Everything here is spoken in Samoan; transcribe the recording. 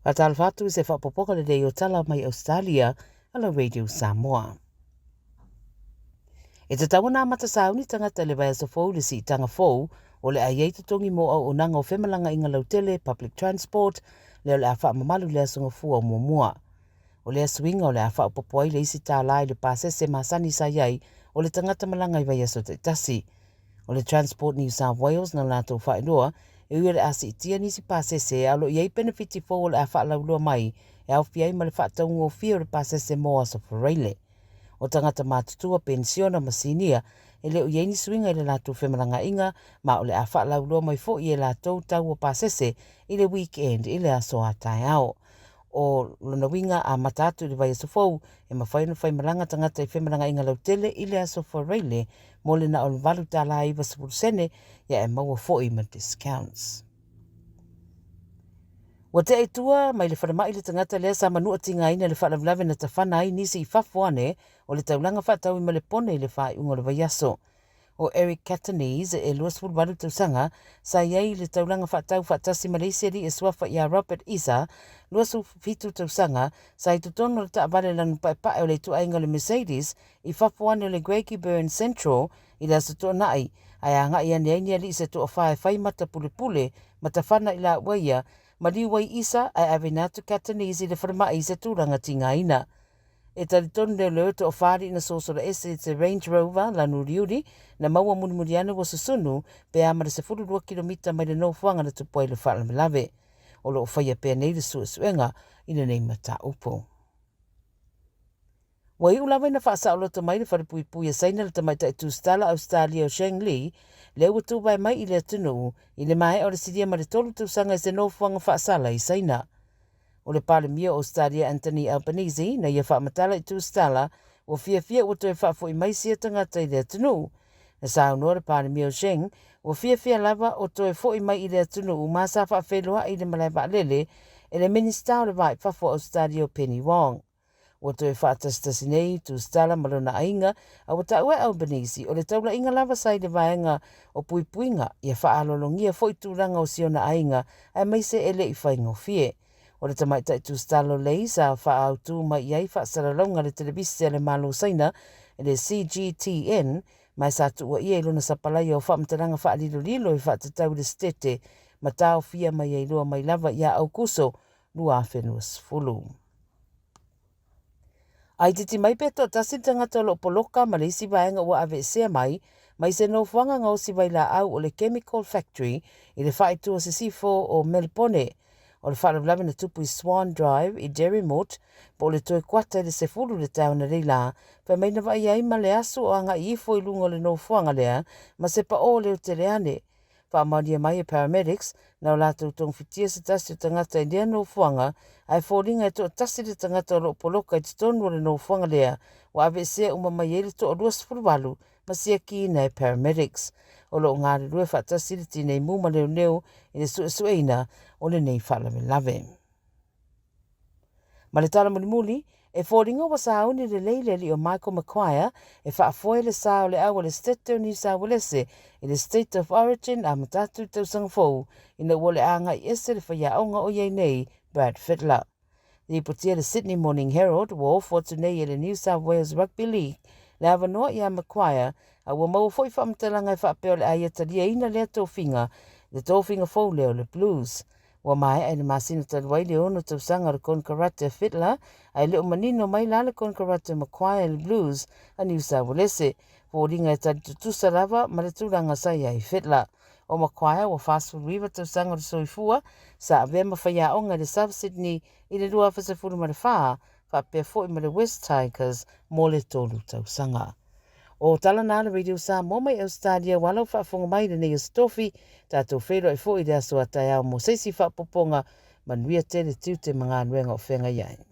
Faatalofa atu i se faaopoopoga lelei o tala mai Ausetalia a la Radio Samoa. E tatau ona amata sauni tagata i le vaiaso fou i le siitaga fou o le a i ai totogi mo auaunaga o femalagaaiga lautele, public transport, lea o le a faamamalu i le Aso Gafua o muamua. O lea suiga o le a faaopoopo ai le isi tālā i le pasese masani sa i ai o le tagata malaga i vaiaso taitasi. O le Transport New South Wales na latou faailoa, e ui o le a siitia nisi pasese, a o lo o i ai penefiti fou o le a faalauiloa mai e aofia ai ma le faataugofie o le pasese mo aso faraile. O tagata matutua, penisiona ma sinia, e le o i ai ni suiga i le latou femalagaaiga, ma o le a faalauiloa mai foi e latou tau o pasese i le weekend i le aso a taeao. O lona uiga, amata atu i le vaiaso fou, e mafai ona faimalaga tagata i femalagaaiga lautele i le aso faraile mo le na o le $8.90, ia e maua foi ma discounts. Ua tea i tua mai le falemai le tagata lea sa manua tigaina i le faalavelave na tafana ai nisi i fafo ane o le taulaga faataui ma le pone i le faaiuga o le vaiaso. O Eric Catanese, e 28 tausaga, sa i ai i le taulaga faatau faatasi ma le isi alii e suafa ia Robert Isa, 27 tausaga, sa i totonu o le taavale lanu paepae o le ituaiga o le Mercedes i fafo ane o le Craigieburn Central i le Aso Toonai, ae agai ane ai ni alii se toafa e fai mata pulepule ma tafana i laua ia, maliu ai Isa ae aveina atu Catanese i le falemai i se tulaga tigaina. E talitonu leoleo e toafa alii na sosola ese i se Range Rover lanu uliuli na maua mulimuli ane ua susunu pe a ma le 12 kilomita mai le nofoaga na tupu ai le faalavelave. O lo o faia pea nei le suesuega i lenei mataupu. Ua iu lava ina faasaoloto mai le falepuipui a Saina le tamaitai tusitala Ausetalia o Sheng Li, lea ua tuvae mai i le atunuu i le maea o le silia ma le tolu tausaga i se nofoaga faasala i Saina. O le Palemia o Ausetalia Anthony Albanese na ia faamatala i tusitala ua fiafia ua toe faafoi mai sia tagata i le atunuu. Na saunoa le Palemia o Sheng ua fiafia lava o toe foi mai i le atunuu ma sa faafeiloai i le malae vaalele e le Minisita o le Va i Fafo o Ausetalia o Penny Wong. Ua toe faatasitasi nei Tusitala ma lona aiga, a ua taua e Albanese o le taulaiga lava sa i le vaega o puipuiga ia faaaloalogia foi tulaga o si ona aiga aemaise e le i faigofie. O le tamaitai Tusitala o Lei sa faaautu mai i ai faasalalauga a le televise a le Malo o Saina, le CGTN, ma e sa tuuaia i lona sapalaia o faamatalaga faalilolilo e faatatau i le Setete ma taofia mai ai loa mai lava ia Aukuso 2020. A itiiti mai pe toatasi le tagata o lo o poloka ma le isi vaega ua aveesea mai mai se nofoaga gaosi vailaau o le Chemical Factory i le faaitu o sisifo o Melipone. O le faalavelave na tupu i Swan Drive i Derrimut po o le toe kuata i le 10 i le taeao analeila, fai mai na vaaia ai ma le asu o agai ifo i luga o le nofoaga lea ma se paō leotele ane. Faamaonia mai e paramedics, na o latou togafitia se tasi o tagata i lea nofoaga, ae foliga e toatasi le tagata o lo o poloka i totonu o le nofoaga lea ua aveesea uma mai ai le toa 28 ma siakiina e paramedics. O lo o galulue faatasi le tinei mu ma leoleo i le suesueina o lenei faalavelave. Ma le tala mulimuli, e foliga ua sauni lelei le alii o Michael Maguire e faafoe le sa o le au a le Setete o Niu Sauelese i le State of Origin amata atu i le tausaga fou ina ua o le a agai ese le faiaoga o i ai nei Brad Fittler. Lipotia le Sydney Morning Herald ua ofo atu nei e le New South Wales Rugby League le avanoa iā Maguire a ua maua foi faamatalaga e faapea o le a ia taliaina lea tofiga i le tofiga fou lea o le Blues. Ua maea i le masina talu ai le ono tausaga o le konekarate a Fittler, ae le o manino mai la le konekarate a Maguire i le Blues a Niu Sauelese, foliga e tali tutusa lava ma le tulaga sa i ai Fittler. O Maguire ua 49 tausaga o le soifua, sa avea ma faiaoga i le South Sydney i le 2014, faapea foi ma le West Tigers mo le tolu tausaga. O tala na a le Radio Samoa mai Ausetalia ua lau faafofoga mai i lenei Aso Tofi, tatou feiloai foi i le aso a taeao mo se isi faaopoopoga. Manuia tele tiute ma galuega o feagai ai.